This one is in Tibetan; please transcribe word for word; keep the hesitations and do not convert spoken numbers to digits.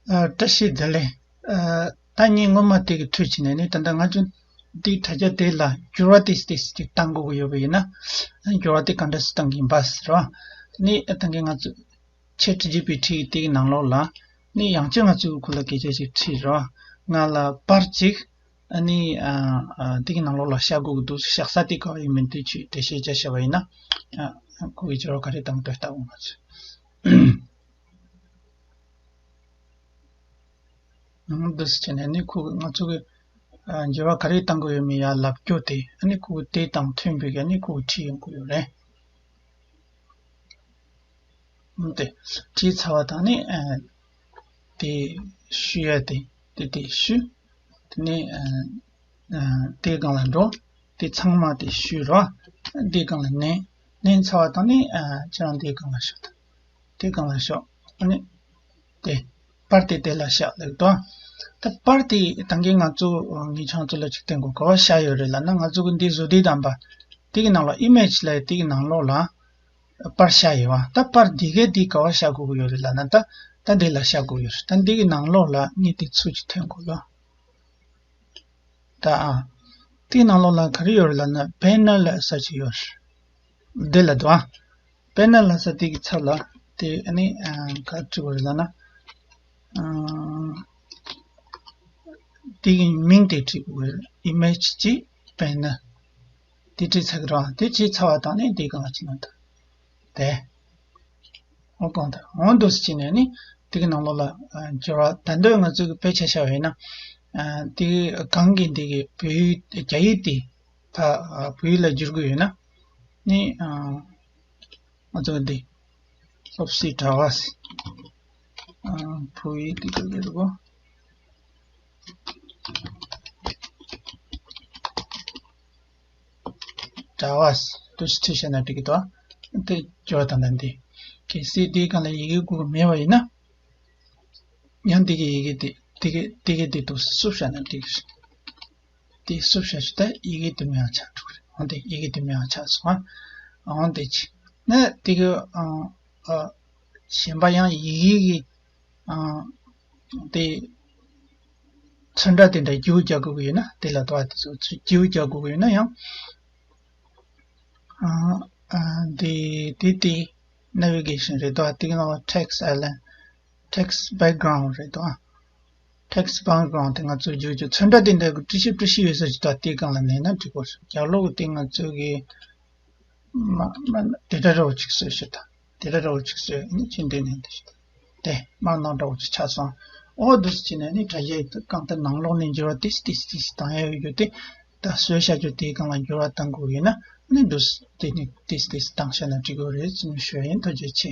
ཨ། བཀྲ་ཤིས་བདེ་ལེགས། ཨ། ད་ངས་སྔོན་མ་དེ་གི་ཐོས་བྱས་ནས་ནི། ད་ལྟ་ང་ཚོ་འདི་དྲ་རྒྱ་དེ་ལ་འགྱུར་བ་ཏིས་ཏིས་ཅིག་བཏང་དགོས་ཀྱི་ཡོད་པ་ཡིན་ན། འགྱུར་བ་དེ་ག་འདྲ་སེ་བཏང་གི་ཡིན་པ་ཟེར་བ། དེ་ནི་ད་གིན་ང་ཚོ་ཆེ་ཊི་ཇི་པི་ཊི་དེ་གི་ནང་ལོགས་ལ་ནི། ཡང་བསྐྱར་ང་ཚོས་ཁོ་ལ་སྐད་ཆ་ཞིག་དྲིས་རོགས། ང་ལ་པར་ཅིག་ཨ་ནི། ཨ། ཨ། དེ་གི་ནང་ལོགས་ལ་བཞག་དགོས་ཀྱི་འདུག་བཞག་ས་དེ་ག་བ་ཡིན་མིན་དེ་ཆུ་འགྲེལ་བཤད་བྱས་བཞག་པ་ཡིན་ན། ཨ། ཁོ་གི་འགྱུར་བ་ག་རེ་བཏང་འདོད་ལྟ་བུ་ང་ཚོས། ཨང་། འདི་ཟེར་ནས་ནི་ཁོ་གི་ང་ཚོ་གི། ཨ། འགྱུར་བ་ག་རེ་བཏང་དགོས་ཡོད་མེད་ཡར་ལབ་རྒྱུ་དེ། ཨ་ནི་ཁོ་གི་དེ་དང་མཐུན་པའི་གི་ཨ་ནི་ཁོ་གི་བྲིས་ཡོང་གི་ཡོད་རེད། ཨང་། དེ་བྲིས་ཚར་བ་དང་ནི། ཨ། དེ་བཤུ་ཡ་དེ་དེ་དེ་བཤུ། དེ་ནས། ཨ། ཨ། དེའི་སྒང་ལ་འགྲོ། དེ་ཚང་མ་དེ་བཤུས་རོགས། དེའི་སྒང་ལ་མནན། མནན་ཚར་བ་དང་ནི། ཨ། ཁྱེད་རང་དེའི་སྒང་ལ་ཤོག་དེའི་སྒང་ལ་ཤོག་ཨ་ནི། དེ། པར་དེ་དེ་ལ་བཞག་ལེགས་དོ། ད་པར་དེ་ད་གིན་ང་ཚོ་ངས་ཁྱེད་རང་ཚོ་ལ་ཅིག་སྟོན་དགོས། ག་བ་བཞག་ཡོད་རེད་ལབ་ན། ང་ཚོ་གི་འདི་བཟོ་དེ་དམ་པ་དེ་གི་ནང་ལ། ཨི་མེཇ་ལབ་དེ་གི་ནང་ལོགས་ལ། པར་བཞག་ཡོད་པ། ད་པར་འདི་གའི་འདི་ག་བ་བཞག་དགོས་ཀྱི་ཡོད་རེད་ལབ་ན། ད་ད་འདི་ལ་བཞག་དགོས་ཡོད་རེད། ད་འདི་གི་ནང་ལོགས་ལ་ངས་དེ་ཚུར་ཅིག་ཐོན་དགོས་ལ། ད། ཨ། དེའི་ནང་ལོགས་ལ་ག་རེ་ཡོད་རེད་ལབ་ན། བེ་ནར་ལབ་ས་ཅིག་ཡོད་རེད། འདི་ལ་འདུག་ཨ། བེ་ནར་ལབ་ས་དེ་གི་ཚབ་ལ་དེ་ཨ་ནི། ཨ། ག་རེ་བྲིས་པ་རེད་ལབ་ན། ཨ། དེ་གི་མིང་དེ་བྲིས་དགོས་རེད། ཨི་མེཇ་གཅིག་བེ་ནར། དེ་བྲིས་ཚར་གི་རེད། དེ་བྲིས་ཚར་བ་དང་ནི་དེའི་སྒང་ལ་ཅིག་ལ་འདུག་དེ། འོ་གང་ལྟར་འོ་འདུག་སེ་བྱས་ནས་ནི་དེ་གི་ནང་ལོགས་ལ། ཨ། འགྱུར་བ། ད་འདོད་ང་ཚོ་གི་དཔེ་ཆ་བཞག་པ་ཡིན་ན། ཨ། དེ་གི་གང་གི་འདི་གི་བོད་ཡིག་རྒྱ་ཡིག་དེ་ད། ཨ། བོད་ཡིག་ལ་བསྒྱུར་དགོས་ཡོད་ན་ནི། ཨ། ང་ཚོ་གི་འདི་སློབ་གསོའི་དྲ་བ། ཨ། བོད་ཡིག་དེ་ག་རེ་རེད་གོ། དྲ་བ་དུ་ཞིག་བྲིས་བཞག་ན་འགྲིག་གི་འདུག་དེ་སྦྱོར་བ་དང་ལྡན་ཏེ། གལ་སྲིད་དེའི་སྒང་ལ་ཡི་གེ་དགོས་མེད་པ་ཡིན་ན། ཡང་དེ་གི་ཡི་གེ་དེ་དེ་གི་དེ་གི་དེ་དུ་བསུབ་བཞག་ན་འགྲིག་གི་རེད། དེ་བསུབ་བཞག་ཞུ་ད་ཡི་གེ་དུ་མེད་པ་ཆགས་འགྲོ་གི་རེད། འོན་ཏེ་ཡི་གེ་དུ་མེད་པ་ཆགས་སོང་ཨ། འོན་ཏེ་ཅི་ན་དེ་གི། ཨ། ཨ། གཞན་པ་ཡང་ཡི་གེ་གི། ཨ། དེ་ཚོན་ཁྲ་དེ་འདྲ་བསྒྱུར་རྒྱག་དགོས་ཀྱི་ཡོད་ན། དེ་ལ་དོ་བ་དེ་ཚོ་བསྒྱུར་རྒྱག་དགོས་ཀྱི་ཡོད་ན་ཡང་། ཨ། ཨ། དེ་དེ་དེ་ནེ་བི་གེ་ཤན་རེད་དོ། དེ་གི་ནང་ལ་ཊེག་སི་ཨའི་ལན། ཊེག་སི་བེག་གྷ་རའུན་ཌི་རེད་དོ། ཊེག་སི་བེག་གྷ་རའུན་ཌི་དེ་ང་ཚོ་བསྒྱུར་རྒྱུ། ཚོན་ཁྲ་དེ་འདྲ་གི་བྲི་ཤེས་བྲི་ཤེས་ཡོད་ས་ཞིག་དང་དེའི་སྒང་ལ་མནན་ན་འགྲིག་གོ། རྒྱབ་ལོགས་དེ་ང་ཚོ་གི་མ་མ་དེ་འདྲ་འདྲ་བོ་ཅིག་བཟོས་ཤིག་དང་། དེ་འདྲ་འདྲ་བོ་ཅིག་བཟོས་ནི་ཅི་འདྲ་ནས་འདི་ཞིག་དང་། དེ་མ་ནང་འདྲ་བོ་ཅིག་ཆགས་སོང་། འོ་འདུག་སེ་བྱས་ནས་ནི་དྲ་རྒྱའི་རྐང་སྟེང་ནང་ལོགས་ནས་འགྱུར་བ་ཏིས་ཏིས་ཏིས་བཏང་ཡ་ཡོད་རྒྱུ་དེ། ད་བཟོས་བཞག་རྒྱུ་དེའི་སྒང་ལ་འགྱུར་བ་བཏང་དགོས་ཡོད་ན་ནི་འདུག་སེ་དེ་ནི་ཏིས་ཏིས་བཏང་བཞག་ན་འགྲིག་གི་རེད་ཟེར་ནས་ཞུ་ཡ་ཡིན། ཐུགས་རྗེ་ཆེ།